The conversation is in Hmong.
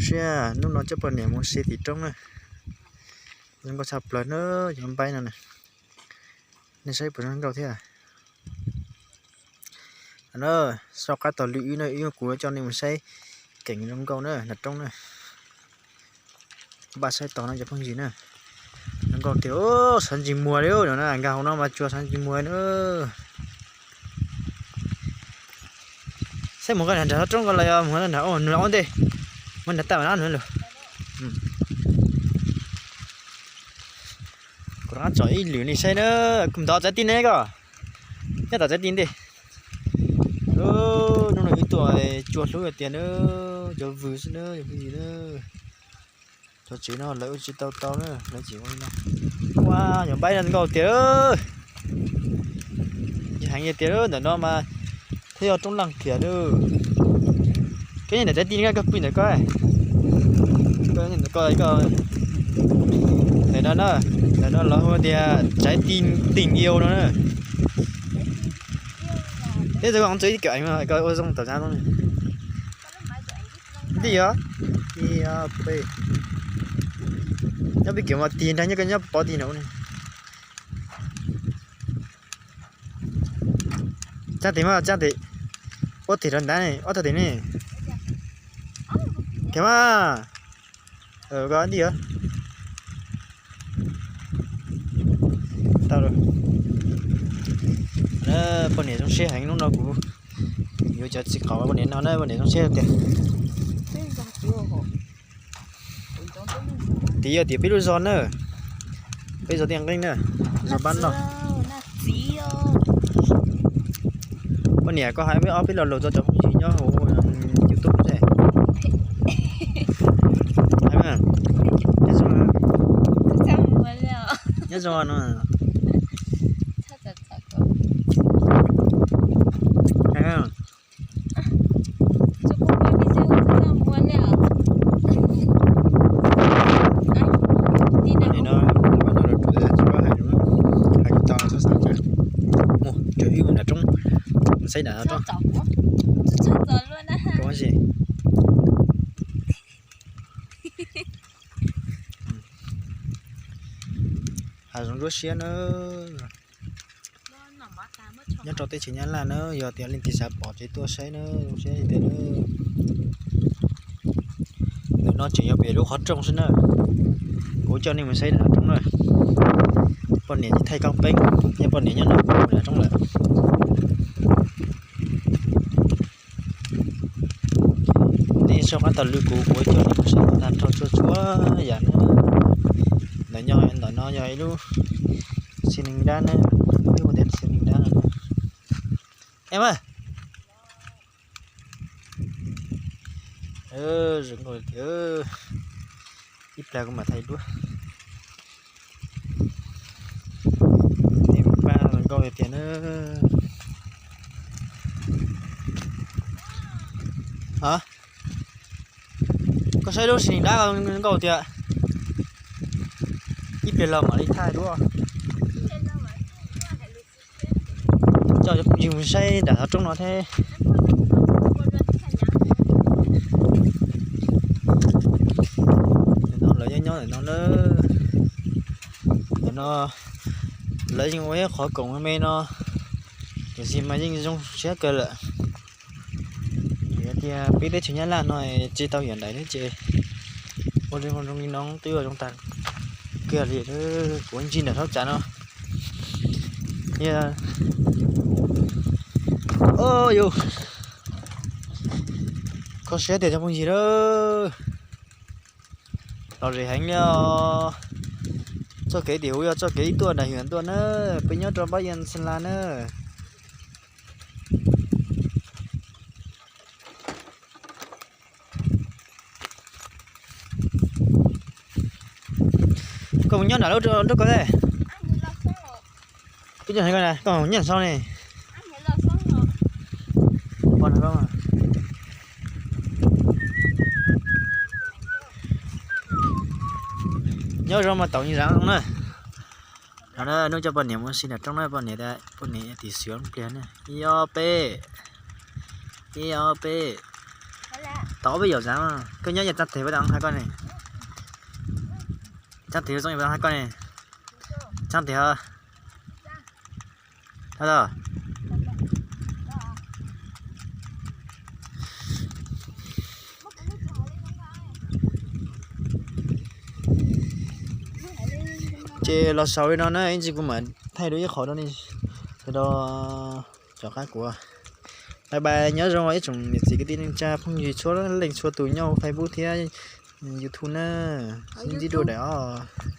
Siab, hnub no coj poj niam mus si tim roob na. Zoo nkauj tshaj plaws na, cov npaib no na. Nej saib puas zoo nkauj thiab? Soj qab taug lw wb na, wb kuv coj nej mus saib keem zoo nkauj na, nram roob na. Npaj saib tau no cov phooj ywg na. Zoo nkauj tiag, sawv ntsis muag li no na, nkag hauv no mas tsuas sawv ntsis muag na. Saib mus nqa nram roob ko los yog mus nram, nram ntej, mus nram taj no lawm. Kuv rov qab tsom ib lwm nej saib na, kuv ntov txawv ti ne koj. Nyob tom txawv ti ntej. Hnub no wb tuaj cua hlub tiag na, cov vwm xwb na, cov phooj ywg na. Cov tsev no lawv ua tsis tau tau na, lawv tseem ua li no. Ua cov npaib no nkauj tiag. Heev tiag, ntawm no mas thiaj yog roob laj kiag na. Koj nyob ntawm txawv ti, koj pw ntawm ko, koj ntawm ko, ntawm no na, ntawm no lawv hu tias txawv ti, tim iau no na. Teb txawv ko ntxuav ib kawm eev ko ua zoo tom txav no. Ntij os, ib ob peb. Nyob peb kiv mas tig nrag nyob ko nyob pov tig no ne. Txaj tim mas txaj tim, ob tim rau ntab ne, ob tag tim ne. Kiag mas. Ko ntij os. Tau lawm. Poj niam zoo siab heev, hnub no kuv yuav cov txiv qaub poj niam no na, poj niam zoo siab tiag. Tim yog tias peb lub zos na, peb zos tiaj nqeeb na, zos pab no. Poj niam, koj hais peb ob peb lo lus rau cov phooj ywg nyob hauv YouTube seb. Nyob zoo no. Li no, pab no los tsuav tsis paub hais lus, hais tsis tau txhob xav. Mus, cov wb mus nram roob, saib nram roob. Roob ua si. Hav zoov nruab siab na. Nyob rau teb chaws Nyab Laj na, yog tias leej twg xav pom ces tuaj saib na, zoo siab tiag na. Ntawm no tseem yog pem lub qhov rooj xwb na. Kuv coj nej mus saib nram roob na. Poj niam thaij koob peeb, yog poj niam nyob no nram roob lawm. Nej soj qab taug lw kuv, kuv coj nej mus saib tag nrho txhua txhua yam na. Ntawm no, ntawm no yog ib lub xi nees dab na, ib lub tias xi nees dab no. Em, zoo nkauj tiag, ib plag kuv mam thaij duab. Paj zoo nkauj tiag na. Ha, koj saib lub xi nees dab zoo nkauj tiag, ib pliag los mam li thaij duab. Coj cov phooj ywg mus saib nram qhov rooj no thiab. Ntawm no lawv nyob nyob ntawm no na. Ntawm no lawv yeej ua ib qhov koom me me no, tiam sis mas yeej zoo siab kawg lawm. Vim tias peb teb chaws Nyab Laj no tsis tau yam ntawd thiab ces ua zoo zoo li no twb ua zoo tag kiag li. Kuv ntsib nram thoob tsav no. Yus, kho siab tiag cov phooj ywg lawm. Lom zem heev li os. Txoj kev tim huv yog txoj kev ib tuaj nram Hwm tuaj na, peb nyob rau Pab Yas Xas Las na. Koj mus nyob nram lub nroog ko ne. Koj nyob sau ne. Nyob zoo mas taum zam zoo na. Hnub no coj poj niam mus si nram roob na, poj niam, poj niam tim xyuas pliag na. Ib ob peb, ib ob peb. Tau ob peb yaum zav, koj nyob yam txaj tes puas tau hais koj ne? Txaj tes zoo puas tau hais koj ne? Txaj tes. Ces los xaus li no na, ib ntsis kuv mam thaij dua ib qho rau nej sawv daws rov qab kuv. Bye bye, nyob zoo ib tsoom niam txiv kwv tij neej tsa phooj ywg txhua leej txhua tus nyob hauv Facebook thiab YouTube na. Sib ntsib dua daim os.